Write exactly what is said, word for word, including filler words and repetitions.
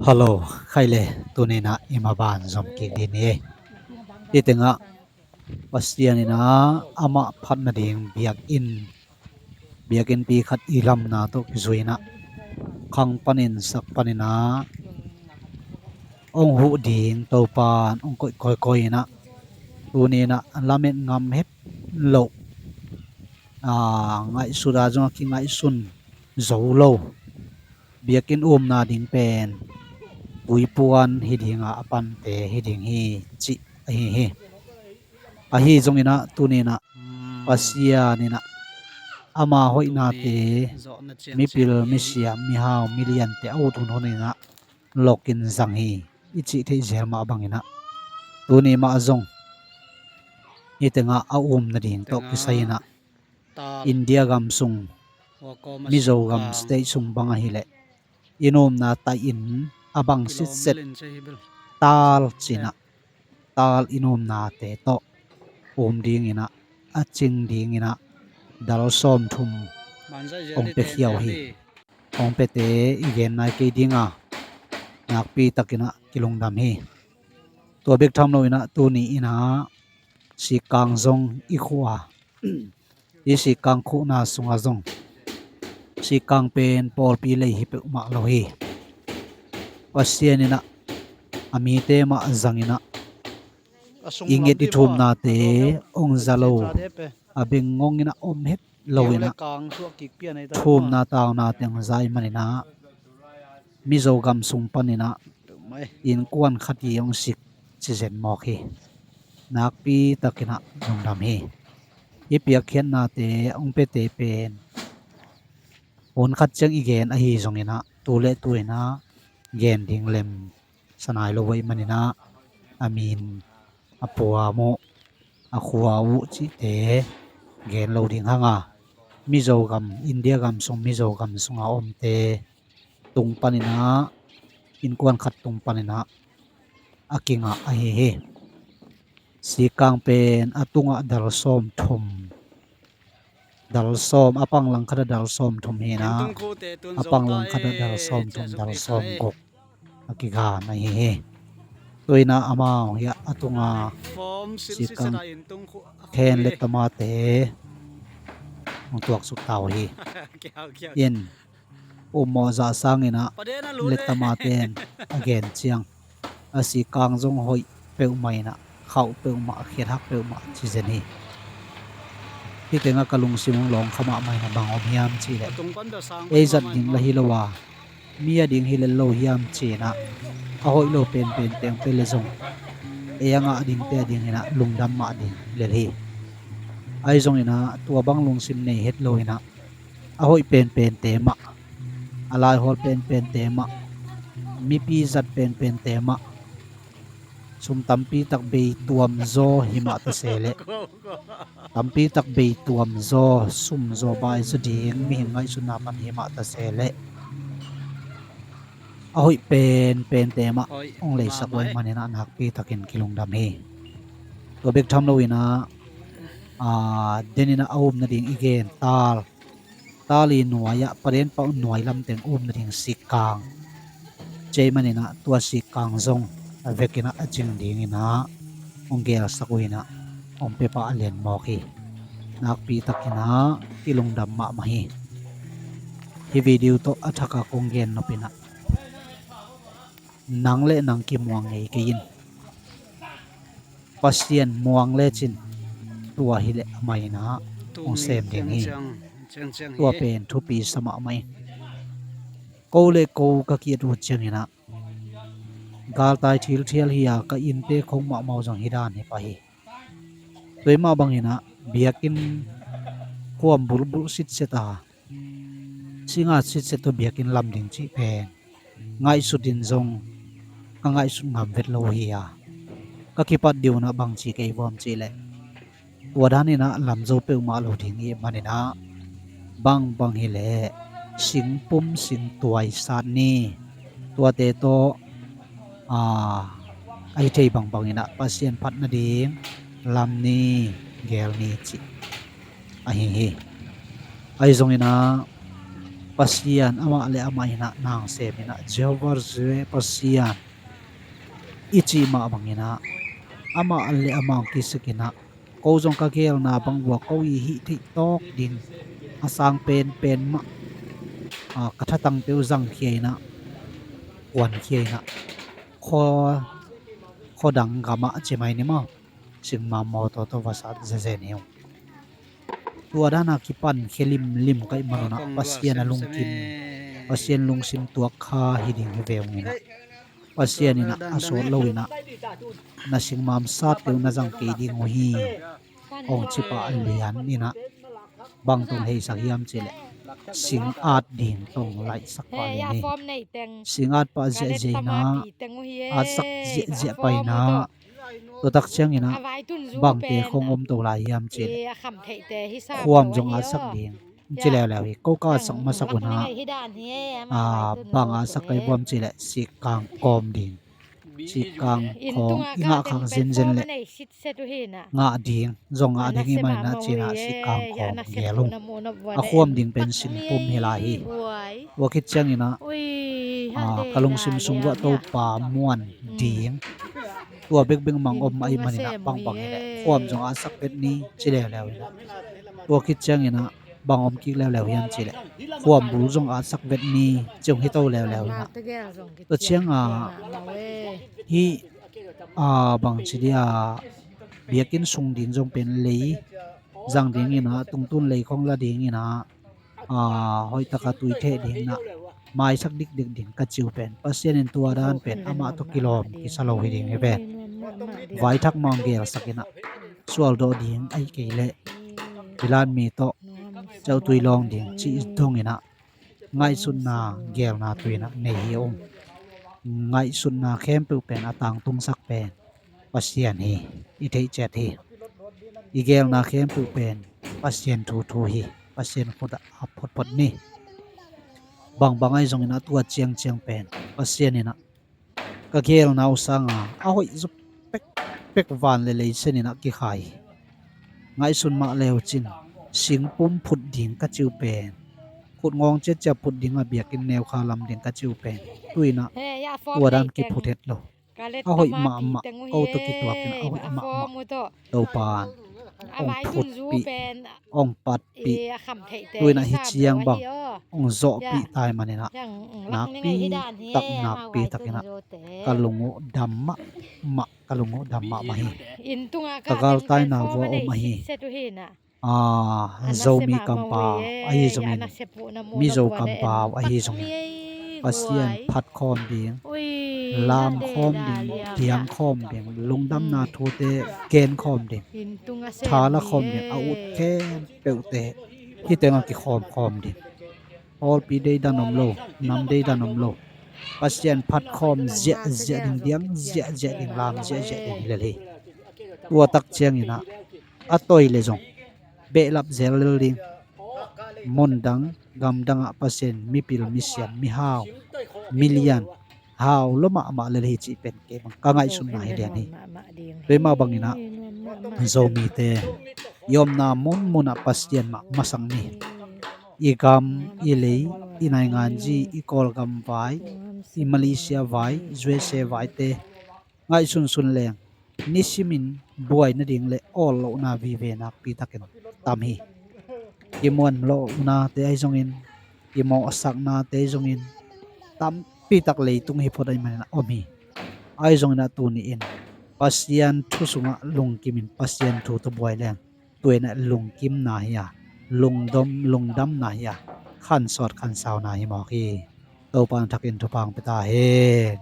Hello, khai le, tuni in ah i maban zom kik ding hi. Hih tengah Pasian in ah amah phat nading biakinn, biakinnpi khat i lamna tawh kizui in ah, khang panin sak panin ah hong huh ding Topa'n hong koih kawikawi in ah, tuni in ah lamet ngam het loh, aa, ngaihsut a zong a kingaihsun zo lo, biakinn umna ding pen puipuan hi ding a, a pante hi ding hi, cih ahi hi. Ahi zongin ah tuni in ah Pasian in ah ama hoihnate, mipil, misiam, mihau, miliante a ut hunhun in ah lokin zang hi, i cih theih zel mah bangin ah, tuni mah zong hih tengah a um nading tawh kisai in ah, India gam sung, Mizo gam state sung bang ahih leh, i umna tai-inn a bang sitset, taal ci-in ah, taal i umnate tawh um dingin ah, a cing dingin ah, dal sawmthum hong piakhia uh hi. Hong piate i gen nai kei ding a, nakpi takin ah kilungdam hi. Tua bek tham loin ah tuni in ah Sikang zong i khuh a, i Sikang khuhna sungah zong, Sikang pen pawlpi lei hi peuhmah lo hi. Pasian in ah a mite mah zangin ah, i nget i thumnate hong za lo, a beng ngongin ah om het loin ah, thumna tauna teng za ahih manin ah, Mizo gam sung panin ah innkuan khat i hong sik ci zen mawk hi. Nakpi takin ah lungdam hi. I piakkhiatnate hong piate pen hun khat ciang i gen ahi zongin ah, tu le tu in ah gen ding lem sa nai lo ahih manin ah, a min, a puam uh, a khua uh cihte gen lo ding hang a, Mizo gam, India gam sung, Mizo gam sunga omte tung panin ah, innkuan khat tung panin ah a kingah ahi hi. Sikang pen a tungah dal sawmthum, dal sawm, a panglang khatah dal sawmthum hi in ah, a panglang khatah dal sawmthum, dal sawmguk a kigan ahi hi. Tua in ah amau hiah a tunga Sikang khen le tamate hong tuaksuk ta uh hi. In ummawh zah sangin ah le tamate in a gen ciang, a Sikang zong hoih peuhmah in ah, khauh peuhmah, a khiathak peuhmah ci zen hi. Hih tengah ka lungsim hong lawng kha mahmah in ah, bang om hiam cih leh, ei zat ding lah hi lo a, mi a ding hi lel lo hiam ci-in ah, a hoih lo penpente hong pia leh zong, ei a ngah dingte a dingin ah lungdam mah ding hi lel hi. Ahi zongin ah tua bang lungsim nei het loin ah, a hoih penpente mah, a laihawl penpente mah, mipi zat penpente mah, sum tampi tak bei tuam zaw hi mah ta se leh, tampi tak bei tuam zaw, sum zaw, bai zaw ding mihing ngaihsutna pan hi mah ta se leh, a hoih penpente mah hong leisak uh ahih manin ah nakpi takin kilungdam hi. Tua bek tham loin ah, aa, den in ah a um nading i gen taal, taal i nuai-ah, paden pah nuai lamteng um nading Sikang ci ahih manin ah, tua Sikang zong a vekin ah a cing dingin ah hong gelsak uh in ah, hong pia pah a lian mawk hi. Nakpi takin ah kilungdam mahmah hi. Hih video tawh a thak a kong gen nop in ah, nang le nang kimuang ngei kei in. Pasian muang lecin, tua hi leh amah in ah hong sem ding hi. Tua pen thupi sa mahmah in, ko le ko ka ki-et uh ciangin ah, galtai thilthial hi a, ka innte khong mahmah uh zong hih dan hi pah hi. Tua mah bangin ah biakinn khuam bulbulh sitset a, singa sitset tawh biakinn lam ding cih pen ngaihsut in zong ka ngaihsut ngam vet lo hi a, ka kipat ding un ah bangci ka hi vuam cih leh, tua dan in ah lam zo peuhmah lo ding i hih manin ah, bangbang hi leh singpum singtuai sat ni, tuate tawh, aa, a hi thei bangbang in ah Pasian phat nading lam ni, gel ni cih ahi hi. Ahi zongin ah, Pasian amah le amah in ah nang sem in ah, Jehovah Jireh Pasian i cih mah bangin ah, amah le amah hong kisik in ah, ko zong ka geelna bang uh ah ko i hih theih tawk ding a sang penpen mah, a, ka thatangte uh zangkhia in ah, kuankhia in ah, khua, khua dang gam ah ci mai ni maw, singmam mawtaw tawh va sat zezen hi ung. Tua dan a kipan khia limlim ka hih man un ah, Pasian a lungkim, Pasian lungsim tuak kha hi ding hi ve ung in ah, Pasian in ah a sawt lo in ah, na singmam satte uh na zang kei ding uh hi, hong ci pah lian in ah, bang tawh hong heisak hiam cih leh, sing at ding tawh hong laihsak pah lian hi. Sing at pah ziahziah in ah, atsak ziahziah pah in ah, tua tak ciangin ah, bangte khawng om to lai hiam cih leh, khuam zong atsak ding ci leuleu hi. Ko ka atsak masak un ah, a, bang atsak ka hi buam cih leh, sikkang kawm ding. Sikkang khawng i ngah khak zenzen leh, ngah ding, zong ngah ding hi man in ah ci in ah, sikkang khawng gel ung. A khuam ding pen singpum hi lai hi. Tua khit ciangin ah, a, ka lungsim sung uh ah Topa muan ding, tua bekbek mang om ahih man in ah, bangbang hi leh khuam zong atsak vet ni ci leuleu in ah, tua khit ciangin ah bang om kik leuleu hiam cih leh, khuam bul zong atsak vet ni ci hong hi to leuleu in ah, tua ciang a, hih, a, bang ci dia, biakinn sung ding zong pen lei zang ding in ah, tungtun lei khawng la ding in ah, a, hoih tak a tui theh ding in ah, maisak dikdik ding ka ci uh pen, Pasian in tua dan pen amah tawh kilawm kisa lo hi ding hi ven. Vaithak mah hong gelsak in ah, sualdawh ding ahih kei leh, bilan mi tawh ciautui lawng ding cih dong in ah, ngaihsutna, geelna tui in ah nei hi ung. Ngaihsutna khempeuh pen a tangtungsak pen Pasian hi, i theihciat hi. I geelna khempeuh pen Pasian thu thu hi. Pasian khut ah ap photphot ni. Bangbang ahi zongin ah, tua ciangciang pen Pasian in ah, ka geelna uh sanga a hoih zaw pekpek van le lei sen in ah kikhai hi. Ngaihsun mah leu cin, singpum phut ding ka ci uh pen, khut ngawng ciatciat phut ding a, biakinn neukha lam ding ka ci uh pen, tu in ah tua dan kiphut het lo. A hoih mahmah, ko tawh kituak in ah, a hoih mahmah. Topa in hong phutpih, hong patpih, tu in ah hih ciang bang hong zawhpih ta ahih man in ah, nakpi tak, nakpi tak in ah ka lung uh dam mahmah, ka lung uh dam mahmah hi. Ka galtaina vua om ahi. A, Zomi kampau ahi zongin, Mizo kampau ahi zongin, Pasian phat khawm ding, lam khawm ding, diang khawm ding, lungdamna thute gen khawm ding, tha la khawm ding, a ut khempeuhte hih tengah kikhawm khawm ding. Pawlpi deidan om lo, nam deidan om lo, Pasian phat khawm ziahziah ding, diang ziahziah ding, lam ziahziah ding hi lel hi. Tua tak ciangin ah, a toi le zong behlap zel lel ding. Mundang gamdangah Pasian mipil misiam, mihau milian hau lua mahmah lel hi cih pen kei bang ka ngaihsutna hi lian hi. Tua mah bangin ah, Zomite i omna munmun ah Pasian mah masak ni. I gam, i lei, i nainganzi, i Kawlgam vai, i Malaysia vai, U S A vaite ngaihsunsun leng, nisimin buai nading le awl lohna vive nakpi takin tam hi. Kimuan lohnate ahi zongin, kimawhsaknate ahi zongin, tampi tak leitung hi phot ahih manin ah om hi. Ahi zongin ah tuni-in Pasian thu sungah lungkimin Pasian thu tawh buai leng, tua in ah lungkimna hi a, lungdom, lungdamna hi a, khansawt khansauna hi mawk hi. Topa in a thakin thupha hong pia ta hen.